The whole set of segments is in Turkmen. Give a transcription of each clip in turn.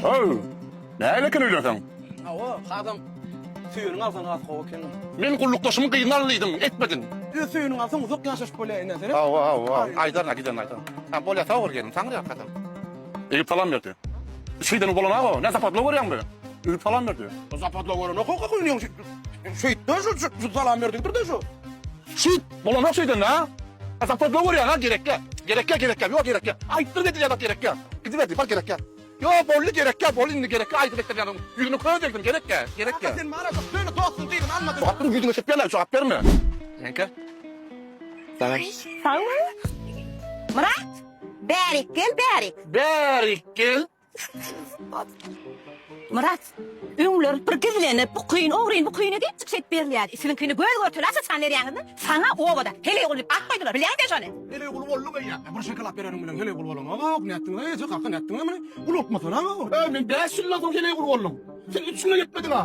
Haw, nähili eken öýlenseň? Hawa, hasam söýeniňi alsaň has gowy eken. Men gullukdaşymyň gyzyny al diýdim, etmediň. Öz söýeniňi alsaň uzak ýaşaşyp bolýar ine seret. Hawa, hawa, aýdaryn-a gidende aýdaryn. Ha, bolýar, sag bol gelin, taňry ýalkasyn. Egip salam berdi. Şeýdeni bolan-a, ne zapadlo görýäňmi? Egip salam berdi. Zapadlo görenok, kaka ýöne şeýtde şu şu salam berdigidir-de şu. Şeýt, bolanok şeýdende-a. Zapadlo görýäň-a, gerekýä. Gerekýä, gerekýä, ýok gerekýä. Aýtdyr edil ýa-da gerekýä. Gidiberdi, bar gerekýä. Ýok, boldy gerekýä, boldy indi gerekýä, aýdyp etdir ýaly. Ýüzüne köz degsin, gerekýä, gerekýä. Kaka sen mara şo söýli dostuň gyzyny almadyň. Jogap ber, ýüzüňe çepýärler, jogap berme. Ýeňke. Salam. Sag bol. Myrat, bärik gel, bärik. Bärik gel. Myrat, öňler bir gizlenip, bukyn, ogryn bukyny diýip çykyş edip berilýärdi. Siziňkini göz görteli aç-açan berýäňizmi? Saňa obada heleý guly diýip at goýdular, bilýäňmi sen şony? Heleý guly bolduň eýýäm. Bir şokolad bereniň bilen heleý guly bolaňok, nätdiň-le eje kaka, nätdiň-le muny? Ulaltmasana. Eý, men bäş ýyldan soň heleý guly boldum. Sen üç güne ýetmediň-a.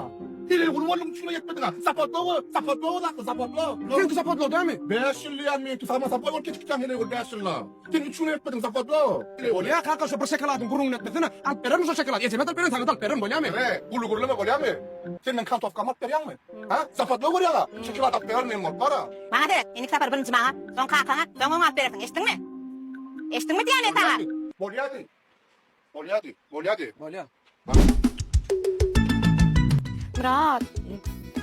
Heleý guly bolduň, üç güne ýetmediň-a. Zapodlo, zapodlo zatly, zapodlo. Seňki zapodlo dämi? Bäş ýyl diýýän meňki, sama sapoý bolup geçipjäň heleý guly bäş ýylda. Sen üç güne ýetmediň zapodlo. Bolýa kaka şo bir şokoladyň gürrüňini etmesene. Alyp bererin şo şokolady. Ejeme-de alyp bererin, saňa-da alyp bererin, bolýamy? Ere, gully gürleme bolýamy? Sen meň kantowkamy alyp berýäňmi? Ha? Zapodlo görýäň-a? Şokolad alyp bererin men bolup bar-a. Maňa seret, indiki sapar birinji maňa, soň kakaňa, soň oňa alyp berersiň, eşitdiňmi? Eşitdiňmi diýýän men saňa? Bolýady. Bolýady. Bolýady. Bolýa. Myrat,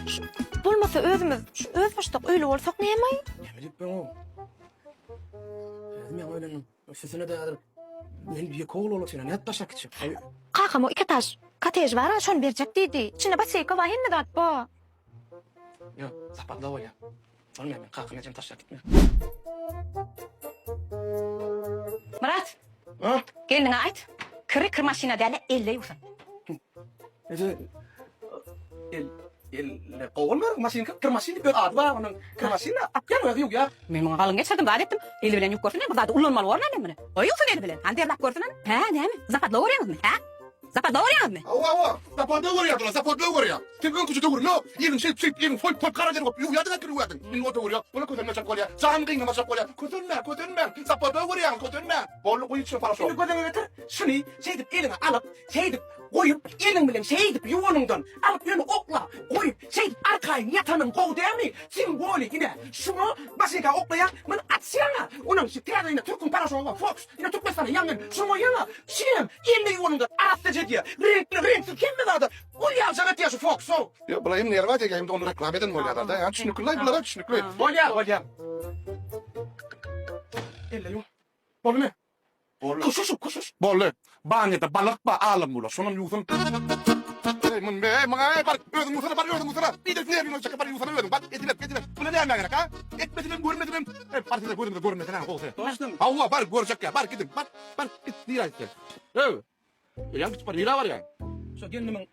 şu bolmasa özümiz şu özbaşdak öýli bolsak näme? Näme diýip ben o? Özüm ýaňy öýlendim. Üstesine-de häzir men ýeke ogul bolup otyryn. Nädip taşlap gitjek? Kakam o iki etaž kottej bar-a, şony berjek diýdi. Içinde basseýka bar, hemme zat bar. Ýok, zapadla bolýar. Bolmaýar, men kakam ejem taşlap gitme. Myrat, Ha? gelniňe aýt, kiri kir maşyna däl-de, elle ýuwsun. Eje, el, elle gowy bolmar, maşyn kir maşyn diýip öz ady bar onuň. Kir maşyn atýan özi ýuwýar. Men muňa galyň geçirdim, zat etdim. Eli bilen ýuwup görsün, bu zady ullanmaly bormy men muny? Goý ýuwsun eli bilen. Hany derläp görsün hany. Hä, näme? Zapadla görýäňizmi? Hä? Zapadla görýäňizmi? Hawa, hawa, zapadla görýär bular, zapadla görýär. Sen öňküje döwründe eliň şeýdip, şeýdip, eliň soýup, soýup gara der bolup ýuwýardyň, kir ýuwýardyň. Indi o döwür ýok. Bular kösenmejek bolýar. Janyňy gynamajak bolýar. Kösenme, kösenmäň. Zapadla görýäňiz, kösenmäň. Boldy, guý içine paraşok. Indi göz öňüňe getir, şuny şeýdip eliňe alyp, şeýdip goýup, eliň bilen şeýdip ýuwanyňdan alyp ýöne okla, goýup, şeýdip arkaýyn ýatanyň gowy dälmi? Tim boli ine, şuňa maşynka oklaýaň, muny açýaň-a, onam şu täze ine türküň paraşogy bar, Fox, ine Türkmenistanda ýaňy şuny goýýaň-a, şinem elde ýuwanyňdan arassaja edýär, reňkli, reňksiz hemme zada gül ýaljak edýär şu Fox-ow. Ýok, bular hem nerwa degýär, hem-de ony reklama eden bolýarlar-da, ýa düşnükli-laý, bulara düşnükli. Bolýar, bolýar. Elde ýuw. Boldumy? Boldy. Kuşuşup, kuşuş. Boldy. Banýada balyk bar, alym bular. Şonam ýuwsun. Eý, mun, eý, muňa, eý, bar, özüň ýuwsana, bar, özüň ýuwsana. Beýdip nerwiňi ölçek, bar, ýuwsana özüň, bar, ediber, ediber. Buna nämä gerek, a? Etmesinem, görmesinem. Eý, bar, size gözümize görünmesene, gowusy. Dostum. Hawa, bar, görjek ýa, bar, gidiň, bar, bar, git, nirä gitseň. Eý, öýem gitip bar, nirä barýaň? Şo gelnimiň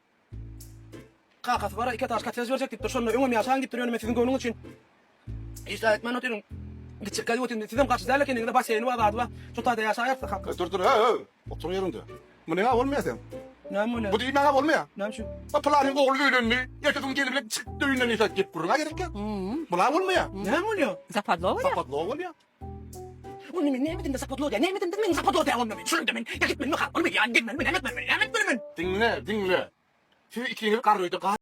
kakasy bar-a, iki etaž kottej berjek diýipdir. Şonda öňem ýaşaň diýipdir, ýöne men siziň göwnüňiz üçin hiç zat etmän otyryn. Gitjek gaýyp otyryn. Sizem garşy däl ekeniňiz-de, basseýni bar, zady bar. Şo taýda ýaşaýarys-da kaka. Dur, dur, eý, eý, otur ýeriňde. Munyň-a bolmaýar seň. Näme bolýar? Bu diýmäň-ä bolmaýar. Näme üçin? A pylanyň ogly öýlendi, ertesi gün gelni bilen çykdy öýünden diýse, gep gürrüň-ä gerek ýok. Bul-a bolmaýar. Näme bolýar? Zapadlo bolýar. Zapadlo bolýar. Onda men näme edemde zapadlo diýýär? Näme edemde men zapadlo diýýär onda men? Şunda men ýa gitmelimi, galmalymy, ýa gelmelimi, näme etmeli men? Näme etmeli men? Diňle, diňle. Siz ikiňiz garry öýde gal.